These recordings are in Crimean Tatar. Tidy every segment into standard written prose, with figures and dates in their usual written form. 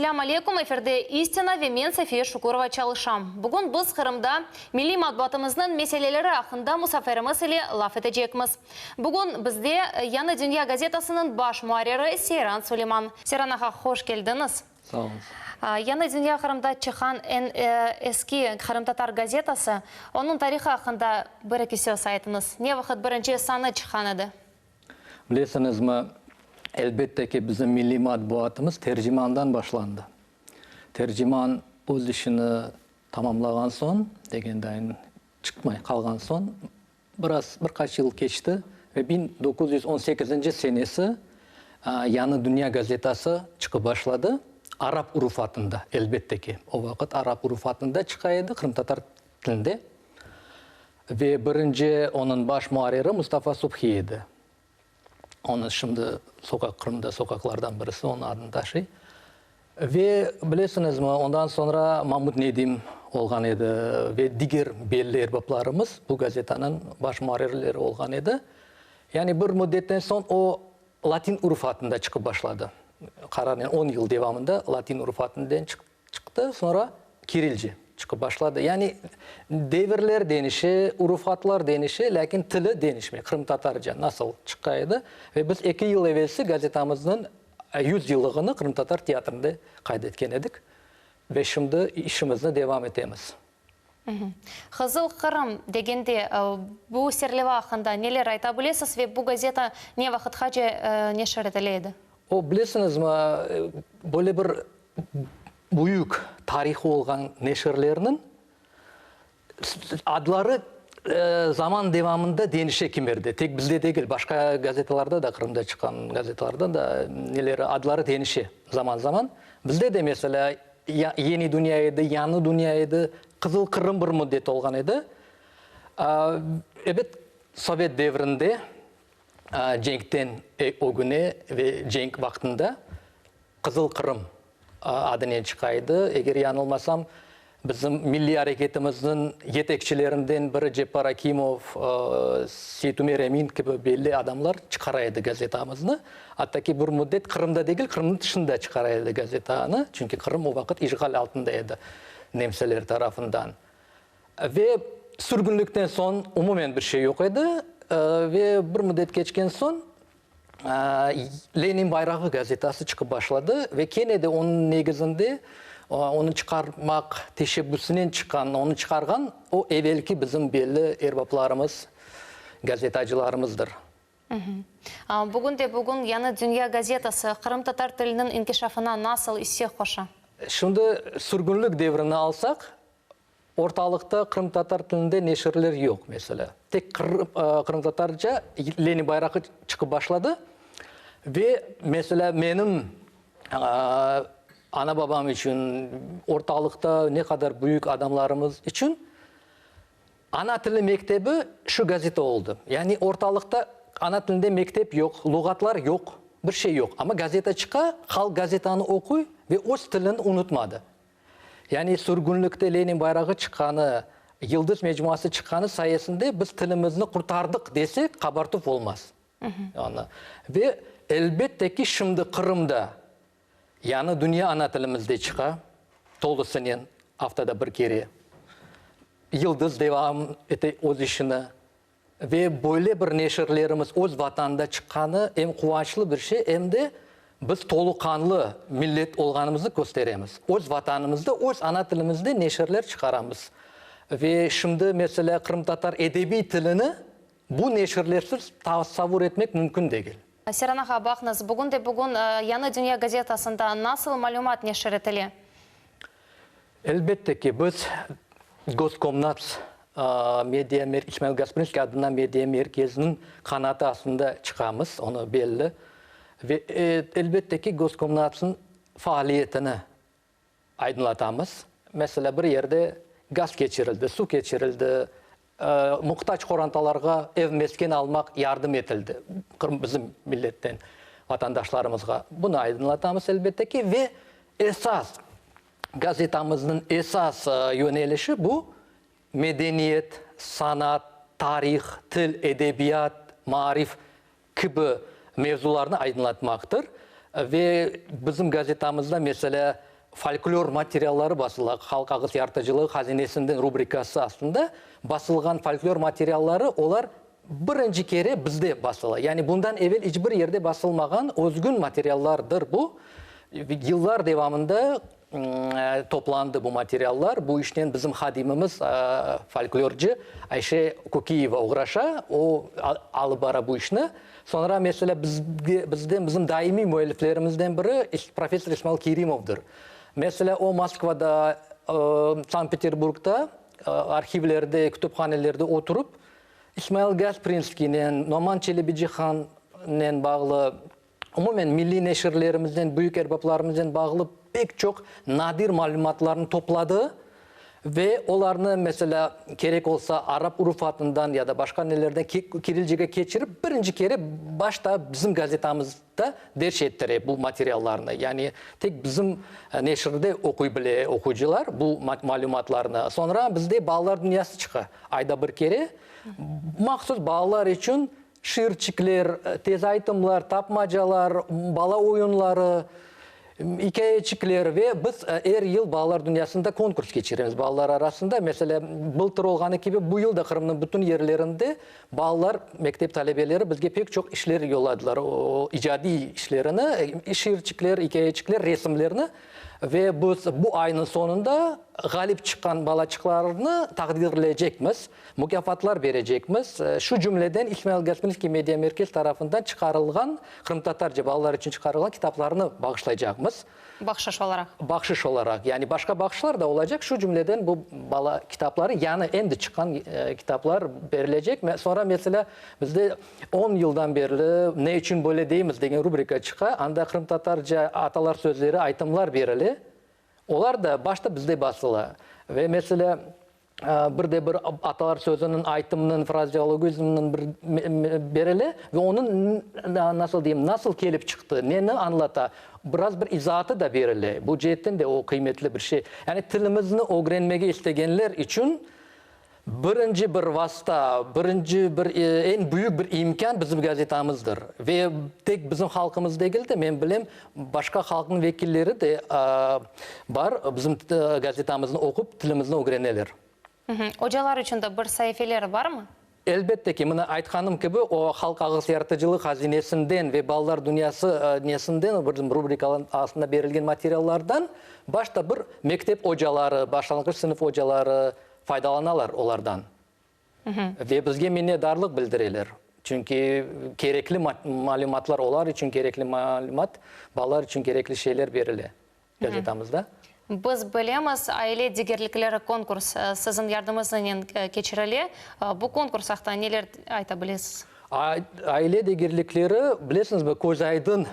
Selâm aleykum, efirde İstina ve men Safiye Şukurova çalışam. Bugün biz Qırımda milliy matbuatımıznıñ meseleleri aqqında musafirimiz ile laf etecekmiz. Bugün bizde Yañı dünya gazetasınıñ baş muarriri Seyran Suleyman. Seyran ağa, hoş keldiñiz. Sağ oluñız. Yañı dünya Qırımda çıqqan eñ eski qırımtatar gazetası. Onıñ tarihı aqqında bir-eki söz aytıñız. Ne vaqıt birinci sanı çıqqan edi? Bilesiñizmi, elbette ki, bizim milliy matbuatımız Tercimandan başlandı. Terciman öz işini tamamlağan soñ, degendayin, çıqmay qalğan soñ, biraz, bir qaç yıl keçti ve 1918-nci senesi Yañı dünya gazetası çıqıp başladı, arap urufatında, elbette ki, o vaqıt arap urufatında çıqa edi, qırımtatar tilinde. Ve birinci onıñ baş muarriri Mustafa Subhi edi. Onı şimdi soqaq, Qırımda soqaqlardan birisi onıñ adını taşıy. Ve bilesiñizmi, ondan soñra Mamut Nedim olğan edi ve diger belli erbaplarımız bu gazetanıñ baş muarrirleri olğan edi. Yani bir müddetten soñ o latin urufatında çıqıp başladı. Qararnen on yıl devamında latin urufatından Çıqtı, soñra kirilce çıqıp başladı. Yani devirler deñişe, urufatlar deñişe, lâkin tili deñişmey. Qırımtatarca nasıl çıqa edi ve biz eki yıl evelsi gazetamıznıñ yüz yıllığını Qırımtatar teatrinde qayd etken edik ve şimdi işimizni devam etemiz. Qızıl Qırım degende bu serleva aqqında neler ayta bilesiz ve bu gazeta ne vaqıtqace neşir etile edi? O, bilesiñizmi, böyle bir büyük tarihı olğan neşirlerniñ adları zaman devamında deñişe kimerde. Tek bizde degil, başqa gazetalarda da, Qırımda çıqqan gazetalarda da neleri, adları deñişe zaman-zaman. Bizde de, meselâ, Yeni dünya edi, Yañı dünya edi, Qızıl Qırım bir müddet olğan edi. Ebet, sovet devrinde, cenkten ögüne ve cenk vaqtında Qızıl Qırım adınen çıqa edi. Eger yañılmasam, bizim milliy areketimizniñ yetekçilerinden biri Ceppar Akimov, Seytumer Emin kibi belli adamlar çıqara edi gazetamıznı. Atta ki, bir müddet Qırımda degil, Qırımnıñ tışında çıqara edi gazetanı, çünki Qırım o vaqıt işğal altında edi nemseler tarafından. Ve sürgünlikten soñ umumen bir şey yoq edi ve bir müddet keçken soñ Lenin bayrağı gazetası çıqıp başladı ve kene de onıñ negizinde onı çıqarmaq teşebbüsinen çıqqan, onı çıqarğan o evelki bizim belli erbaplarımız, gazetacılarımızdır. Bugün de bugün Yañı dünya gazetası qırımtatar tiliniñ inkişafına nasıl isse qoşa? Şimdi sürgünlik devrini alsaq, Ortalıqta qırımtatar tilinde neşirler yoq, meselâ. Tek qırımtatarca Lenin bayrağı çıqıp başladı ve, meselâ, menim ana-babam içün, ortalıqta ne qadar büyük adamlarımız içün ana tili mektebi şu gazeta oldı. Yani ortalıqta ana tilinde mektep yoq, luğatlar yoq, bir şey yoq. Amma gazeta çıqa, halq gazetanı oquy ve öz tilini unutmadı. Yani sürgünlikte Lenin bayrağı çıqqanı, Yıldız mecmuası çıqqanı sayesinde biz tilimizni qurtardıq desek, qabartuv olmaz. Ve elbette ki, şimdi Qırımda Yañı dünya ana tilimizde çıqa, tolusınen, aftada bir kere. Yıldız devam ete öz işini. Ve böyle bir neşirlerimiz öz Vatanda çıqqanı em quvançlı bir şey, em de biz toluqanlı millet olğanımıznı kösteremiz. Öz Vatanımızda, öz ana tilimizde neşirler çıqaramız. Ve şimdi, meselâ, qırımtatar edebiy tilini bu neşirlersiz tasavvur etmek mümkün degil. Seren ağa, baqıñız, bugün de bugün Yañı dünya gazetasında nasıl malümat neşir etile? Elbette ki, biz Goskomnats media İsmail Gasprinskiy adına media merkeziniñ qanatı astında çıqamız, onı belli. Ve, elbette ki, Goskomnatsnıñ faaliyetini aydınlatamız. Meselâ, bir yerde gaz keçirildi, suv keçirildi, muhtac qorantalarğa ev-mesken almaq yardım etildi, bizim milletten vatandaşlarımızğa. Bunı aydınlatamız, elbette ki, ve esas, gazetamıznıñ esas yönelişi bu, medeniyet, sanat, tarih, til, edebiyat, maarif kibi mevzularnı aydınlatmaqtır. Ve bizim gazetamızda, meselâ, folklor materialları basıla, Halq ağız yaratıcılığı hazinesinden rubrikası astında basılğan folklor materialları, olar birinci kere bizde basıla. Yani bundan evel iç bir yerde basılmağan özgün materiallardır bu. Yıllar devamında toplandı bu materiallar. Bu işnen bizim hadimimiz, folklorcı Ayşe Kokiyeva oğraşa, o alıp bara bu işni. Soñra, meselâ, bizge, bizden, bizim daimiy müelliflerimizden biri professor İsmail Kerimovdır. Meselâ, o Moskvada, Sankt-Peterburgda arhivlerde, kütüphanelerde oturıp, İsmail Gasprinskiynen, Noman Çelebicihannen bağlı, umumen milliy neşirlerimizden, büyük erbaplarımıznen bağlı pek çoq nadir malümatlarnı topladı ve olarnı, meselâ, kerek olsa, arap urufatından ya da başqa nelerden kirilcege keçirip, birinci kere başta bizim gazetamızda derc ettire bu materiallarnı. Yani tek bizim neşirde oquy bile oquyıcılar bu malümatlarnı. Soñra bizde Balalar dünyası çıqa ayda bir kere. Mahsus balalar içün Şiirçikler, tez aytımlar, tapmacalar, bala oyunları, ikâyeçikler ve biz er yıl Balalar dünyasında konkurs keçiremiz balalar arasında. Meselâ, bıltır olğanı kibi, bu yıl da Qırımnıñ bütün yerlerinde balalar, mektep talebeleri bizge pek çoq işler yolladılar, icadiy işlerini, şiirçikler, ikâyeçikler, resimlerni. Ve biz bu aynıñ soñunda ğalip çıqqan balaçıqlarnı taqdirleycekmiz. Mukâfatlar berecekmiz. Şu cümleden İsmail Gasprinskiy Mediamerkez tarafından çıqarılğan, qırımtatarca balalar içün çıqarılğan kitaplarnı bağışlaycaqmız. Bahşış olaraq. Bahşış olaraq. Yani başqa bahşışlar da olacaq, şu cümleden bu bala kitapları, yañı endi çıqqan kitaplar berilecek. Soñra, meselâ, bizde on yıldan berli Ne içün böyle deymiz degen rubrika çıqa, anda qırımtatarca atalar sözleri, aytımlar berile. Olar da başta bizde basıla. Ve, meselâ, bir de bir atalar sözüniñ, aytımnıñ, frazeologizmniñ bir berile ve onıñ, nasıl deyim, nasıl kelip çıqtı, neni añlata, biraz bir izaatı da berile. Bu ceetten de o qıymetli bir şey. Yani tilimizni ögrenmege istegenler içün birinci bir vasta, birinci bir, eñ büyük bir imkân bizim gazetamızdır. Ve tek bizim halqımız degil de, men bilem, Başqa halqnıñ vekilleri de bar, bizim gazetamıznı oqup, tilimizni ögreneler. Ocalar içün de bir saifeleri barmı? Elbette ki, mına aytqanım kibi, o Halq ağız yaratıcılıq hazinesinden ve Balalar dünyası nesinden, bizim rubrikalar astında berilgen materiallardan başta bir mektep ocaları, başlanğıç sınıf ocaları faydalanalar olardan. Ve bizge minnetdarlıq bildireler. Çünki kerekli malümatlar, olar içün kerekli malümat, balalar içün kerekli şeyler berile gazetamızda. Biz bilemiz, Aile degerlikleri konkurs siziñ yardımıñıznen keçirile. Bu konkurs aqta neler ayta bilesiz? Aile degerlikleri, bilesiñizmi, Közaydın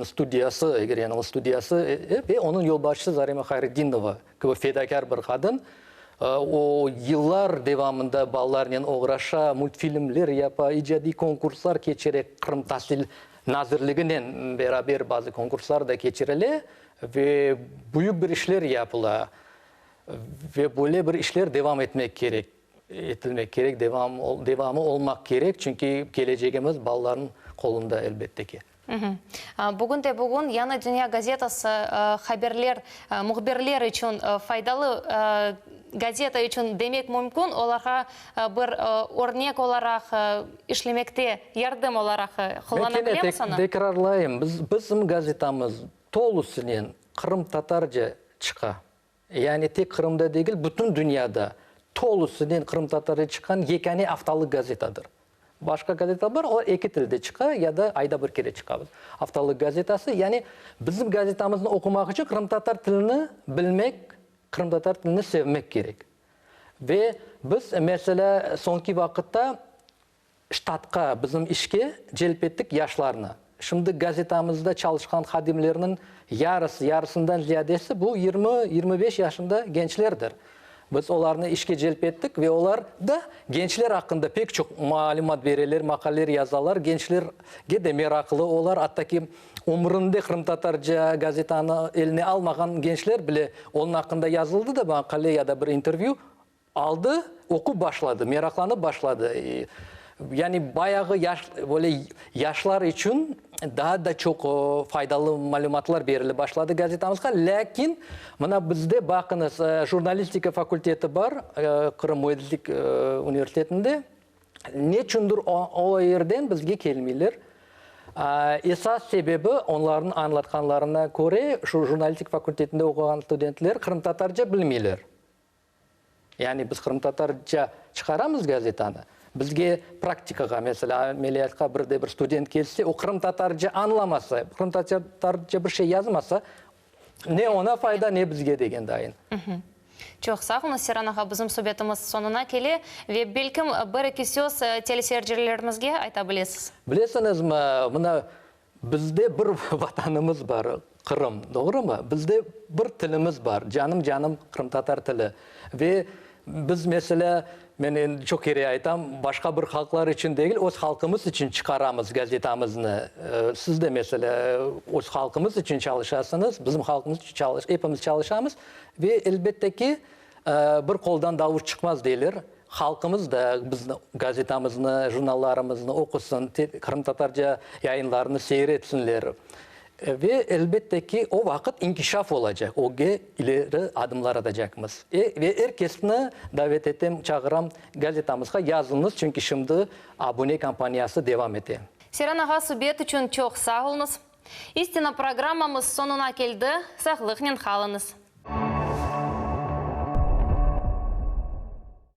studiyası, Egerenova studiyası ve onıñ yolbaşçısı Zarema Hayredinova kibi fedakâr bir qadın. O, yıllar devamında balalarnen oğraşa, multfilmler yapa, icadiy konkurslar keçire, Qırım tasil nazirliginen beraber bazı konkurslar da keçirile ve büyük bir işler yapıla. Ve böyle bir işler devam etmek kerek, etilmek kerek, devam, devamı olmaq kerek, çünki kelecegimiz balalarnıñ qolunda, elbette ki. Bugün de bugün Yañı dünya gazetası haberler, mühbirler içün faydalı gazeta içün demek mümkün, olarğa bir örnek olaraq işlemekte yardım olaraq qullana bilemiz onı? Men kene tekrarlayım, biz, bizim gazetamız tolusınen qırımtatarca çıqa. Yani tek Qırımda degil, bütün dünyada tolusınen qırımtatarca çıqqan yekâne aftalıq gazetadır. Başqa gazeta bar, olar eki tilde çıqa ya da ayda bir kere çıqamız. Aftalıq gazetası, yani bizim gazetamıznı oqumaq içün qırımtatar tilini bilmek, qırımtatar tilini sevmek kerek. Ve biz, meselâ, soñki vaqıtta Ştatqa, bizim işke celp ettik yaşlarnı. Şimdi gazetamızda çalışqan hadimlerniñ yarısı, yarısından ziyadesi bu 20, 25 yaşında gençlerdir. Biz olarnı işke celp ettik ve olar da gençler aqqında pek çoq malümat bereler, maqaleler yazalar, gençlerge de meraqlı olar, atta ki, ömründe qırımtatarca gazetanı eline almağan gençler bile onıñ aqqında yazıldı da maqale ya da bir intervyü, Aldı, oqup başladı, meraqlanıp başladı. Yani bayağı yaş, böyle yaşlar içün daa da çoq faydalı malümatlar berile başladı gazetamızğa. Lâkin mına bizde, baqıñız, jurnalistika fakulteti bar Qırım müendislik universitetinde. Neçündir o yerden bizge kelmeyler. Esas sebebi, onlarnıñ añlatqanlarına köre, şu jurnalistik fakultetinde oquğan studentler qırımtatarca bilmeyler. Yani biz qırımtatarca çıqaramız gazetanı, bizge praktikağa, meselâ, ameliyatqa bir de bir student kelse, o qırımtatarca añlamasa, qırımtatarca bir şey yazmasa, ne oña fayda, ne bizge degen dayın. Çoq sağ oluñız, Seyran ağa, bizim subetimiz soñuna kele ve belkim bir-eki söz teleseyircilerimizge ayta bilesiz. Bilesiñizmi, mına Bizde bir Vatanımız bar, Qırım, doğrumı? Bizde bir tilimiz bar, canım-canım qırımtatar tili. Ve biz, meselâ, men endi çoq kere aytam, başqa bir halqlar içün degil, öz halqımız içün çıqaramız gazetamıznı. Siz de, meselâ, öz halqımız içün çalışasıñız, bizim halqımız içün çalış, epimiz çalışamız. Ve, elbette ki, bir qoldan davuş çıqmaz deyler. Halqımız da bizni, gazetamıznı, jurnallarımıznı oqusın, qırımtatarca yayınlarnı seyir etsinler. Ve, elbette ki, o vaqıt inkişaf olacaq, ögge, ileri adımlar atacaqmız. Ve er kesni davet etem, çağıram, gazetamızğa yazıñız, çünki şimdi abune kampaniyası devam ete. Seyran ağa, subet içün çoq sağ oluñız. İstina programmamız soñuna keldi. Sağlıqnen qalıñız.